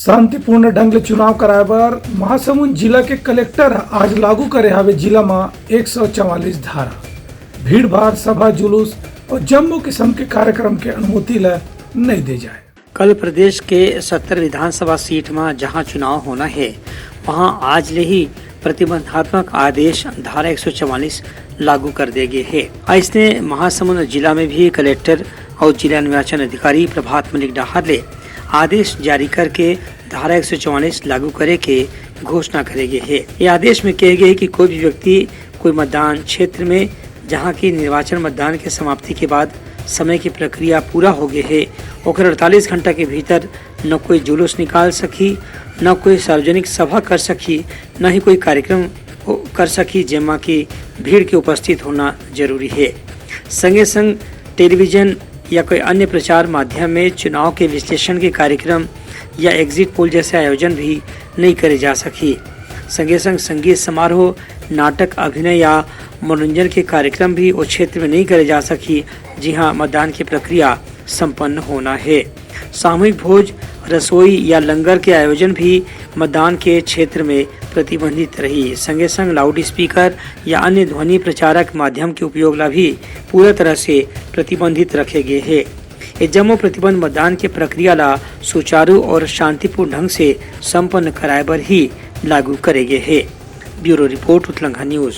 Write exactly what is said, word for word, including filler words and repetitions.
शांतिपूर्ण ढंग ले चुनाव कराए बर महासमुंद जिला के कलेक्टर ह आज लागू करे हावे जिला म एक सौ चवालीस धारा। भीड़ भाड़, सभा, जुलूस अउ जम्मो किसम के कार्यक्रम के अनुमति ल नइ दे जाए। कल प्रदेश के सत्तर विधानसभा सीट म जहां चुनाव होना हे, वहां आज ले ही प्रतिबंधात्मक आदेश धारा एक सौ चवालीस लागू कर दे गे हे। अइसने महासमुंद जिला में भी कलेक्टर अउ जिला निर्वाचन अधिकारी प्रभात मलिक डहार ले आदेश जारी करके धारा एक सौ चवालीस लागू करे के घोषणा करे गे हे। ये आदेश में कहे गे हे कि कोई भी व्यक्ति कोई मतदान क्षेत्र में, जहां की निर्वाचन मतदान के समाप्ति के बाद समय की प्रक्रिया पूरा हो गे हे, ओकर अड़तालीस घंटा के भीतर न कोई जुलूस निकाल सकही, न कोई सार्वजनिक सभा कर सकही, न ही कोई कार्यक्रम कर सकही, जेमा की भीड़ के उपस्थित होना जरूरी हे। संगे संग टेलीविजन या कोई अन्य प्रचार माध्यम में चुनाव के विश्लेषण के कार्यक्रम या एग्जिट पोल जैसे आयोजन भी नहीं करे जा सकही। संगे संग संगीत समारोह, नाटक, अभिनय या मनोरंजन के कार्यक्रम भी ओ क्षेत्र में नहीं करे जा सकही, जिहां मतदान की प्रक्रिया संपन्न होना हे। सामूहिक भोज, रसोई या लंगर के आयोजन भी मतदान के क्षेत्र में प्रतिबंधित रही। संगे संग लाउड स्पीकर या अन्य ध्वनि प्रचारक माध्यम के उपयोग ला भी पूरा तरह से प्रतिबंधित रखे गे हे। ये जम्मो प्रतिबंध मतदान के प्रक्रिया ला सुचारू और शांतिपूर्ण ढंग से संपन्न कराए बर ही लागू करे गे हे। Bureau report, Utlangha news.